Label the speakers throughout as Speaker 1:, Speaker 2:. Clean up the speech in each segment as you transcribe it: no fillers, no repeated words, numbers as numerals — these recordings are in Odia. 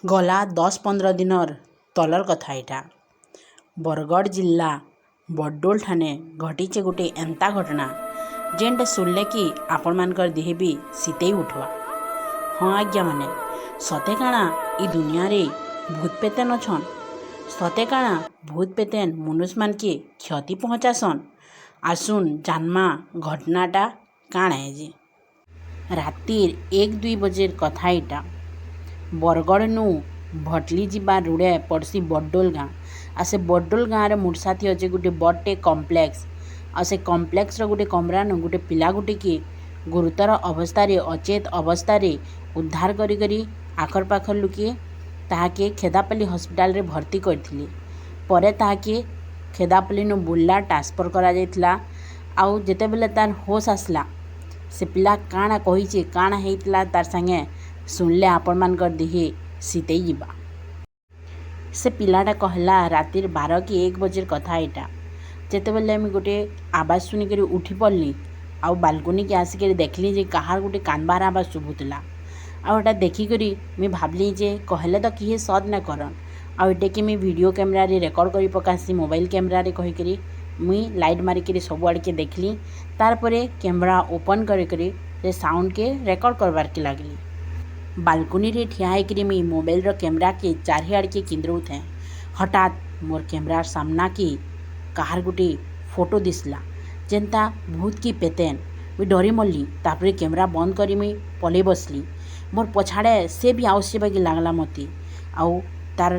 Speaker 1: ଗଲା 10-15 ଦିନର୍ ତଲର୍ କଥା ଇଟା। ବରଗଡ଼ ଜିଲ୍ଲା ବଡ଼ଡୋଲ୍ ଠାନେ ଘଟିଛେ ଗୋଟେ ଏନ୍ତା ଘଟଣା, ଯେନ୍ଟା ଶୁଣିଲେ କି ଆପଣମାନଙ୍କର ଦିହି ବି ଶୀତେଇ ଉଠବା। ହଁ ଆଜ୍ଞା ମାନେ, ସତେ କାଣା ଇ ଦୁନିଆରେ ଭୂତ ପେତେନ୍ ଅଛନ୍? ସତେ କାଣା ଭୂତ ପେତେନ୍ ମନୁଷମାନକେ କ୍ଷତି ପହଞ୍ଚାସନ୍? ଆସୁନ୍ ଜାନ୍ମା ଘଟଣାଟା କାଣା ଏ ଯେ। ରାତିର୍ 1-2 ବଜେର କଥା ଇଟା। ବରଗଡ଼ନୁ ଭଟଲି ଯିବା ରୋଡ଼େ ପଡ଼୍ସି ବଡ଼ଡୋଲ୍ ଗାଁ। ଆଉ ସେ ବଡ଼ଡୋଲ୍ ଗାଁରେ ମୁଡ଼ସାଥି ଅଛେ ଗୋଟେ ବଡ଼ଟେ କମ୍ପ୍ଲେକ୍ସ। ଆଉ ସେ କମ୍ପ୍ଲେକ୍ସର ଗୋଟେ କମରାନୁ ଗୋଟେ ପିଲା ଗୁଟେକେ ଗୁରୁତର ଅବସ୍ଥାରେ, ଅଚେତ ଅବସ୍ଥାରେ ଉଦ୍ଧାର କରି କରି ଆଖର ପାଖର ଲୁକେ ତାହାକେ ଖେଦାପାଲି ହସ୍ପିଟାଲରେ ଭର୍ତ୍ତି କରିଥିଲେ। ପରେ ତାହାକେ ଖେଦାପାଲିନୁ ବୁର୍ଲା ଟ୍ରାନ୍ସଫର କରାଯାଇଥିଲା। ଆଉ ଯେତେବେଲେ ତାର୍ ହୋସ୍ ଆସିଲା, ସେ ପିଲା କାଣା କହିଛେ, କାଣା ହେଇଥିଲା ତାର୍ ସାଙ୍ଗେ, ଶୁଣିଲେ ଆପଣମାନଙ୍କର ଦିହି ଶୀତେଇ ଯିବା। ସେ ପିଲାଟା କହିଲା, ରାତିର 12 କି 1 ବଜେର କଥା ଏଇଟା, ଯେତେବେଲେ ମୁଇଁ ଗୋଟେ ଆବାଜ ଶୁଣିକରି ଉଠି ପଡ଼ିଲି ଆଉ ବାଲକୋନିକି ଆସିକରି ଦେଖିଲି ଯେ କାହାର ଗୋଟେ କାନ୍ଦବାର ଆବାଜ ଶୁଭୁଥିଲା। ଆଉ ଏଟା ଦେଖିକରି ମୁଇଁ ଭାବଲି ଯେ କହିଲେ ତ କିଏ ସତ୍ ନାଇଁ କରନ୍, ଆଉ ଏଟାକେ ମୁଇଁ ଭିଡ଼ିଓ କ୍ୟାମେରାରେ ରେକର୍ଡ଼ କରି ପକାସି ମୋବାଇଲ କ୍ୟାମେରାରେ କହିକରି ମୁଇଁ ଲାଇଟ୍ ମାରିକିରି ସବୁଆଡ଼କେ ଦେଖିଲି। ତାର୍ ପରେ କ୍ୟାମେରା ଓପନ୍ କରିକରି ସେ ସାଉଣ୍ଡକେ ରେକର୍ଡ଼ କରବାର୍କେ ଲାଗଲି। ବାଲକୋନିରେ ଠିଆ ହେଇକିରି ମୁଇଁ ମୋବାଇଲର କ୍ୟାମେରାକେ ଚାରିଆଡ଼କେ କିନ୍ଦ୍ରଉଥାଏଁ, ହଠାତ୍ ମୋର୍ କ୍ୟାମେରାର ସାମ୍ନାକେ କାହାର ଗୋଟେ ଫଟୋ ଦିଶଲା, ଯେନ୍ତା ଭୂତ କି ପେତେନ୍। ମୁଇଁ ଡରି ମରଲି। ତାପରେ କ୍ୟାମେରା ବନ୍ଦ କରି ମୁଇଁ ପଲେଇ ବସଲି। ମୋର୍ ପଛାଡ଼େ ସେ ବି ଆଉସି ବାଗି ଲାଗଲା ମତେ। ଆଉ ତାର୍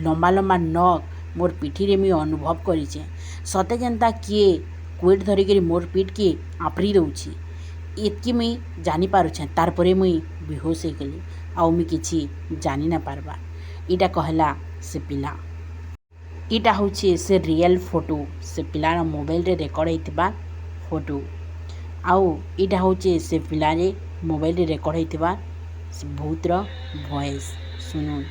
Speaker 1: ଲମ୍ବା ଲମ୍ବା ନଖ ମୋର୍ ପିଠିରେ ମୁଇଁ ଅନୁଭବ କରିଛେଁ, ସତେ ଯେନ୍ତା କିଏ କୁଇଡ଼ ଧରିକିରି ମୋର୍ ପିଠକେ ଆପ୍ରି ଦଉଛି, ଏତ୍କି ମୁଇଁ ଜାନି ପାରୁଛେଁ। ତାର୍ ପରେ ମୁଇଁ ବେହୋସ ହେଇଗଲି ଆଉ ମୁଇଁ କିଛି ଜାନି ନା ପାରବାର୍। ଇଟା କହେଲା ସେ ପିଲା। ଇଟା ହଉଛେ ସେ ରିଏଲ୍ ଫଟୋ, ସେ ପିଲାର ମୋବାଇଲରେ ରେକର୍ଡ଼ ହେଇଥିବା ଫଟୋ। ଆଉ ଇଟା ହଉଛେ ସେ ପିଲାରେ ମୋବାଇଲରେ ରେକର୍ଡ଼ ହେଇଥିବା ସେ ଭୂତର ଭଏସ୍, ଶୁନୁନ୍।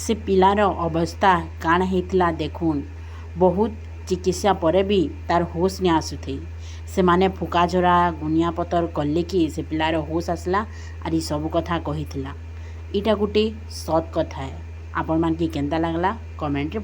Speaker 1: ସେ ପିଲାର ଅବସ୍ଥା କାଣା ହେଇଥିଲା ଦେଖୁନ୍। ବହୁତ ଚିକିତ୍ସା ପରେ ବି ତାର୍ ହୋସ୍ ନି ଆସୁଥେଇ। ସେମାନେ ଫୁକାଝରା, ଗୁନିଆ ପତର କଲେ କି ସେ ପିଲାର ହୋସ୍ ଆସିଲା ଆର୍ ଇ ସବୁ କଥା କହିଥିଲା। ଇଟା ଗୁଟେ ସତ୍ କଥା ଏ। ଆପଣମାନକେ କେନ୍ତା ଲାଗଲା, କମେଣ୍ଟରେ।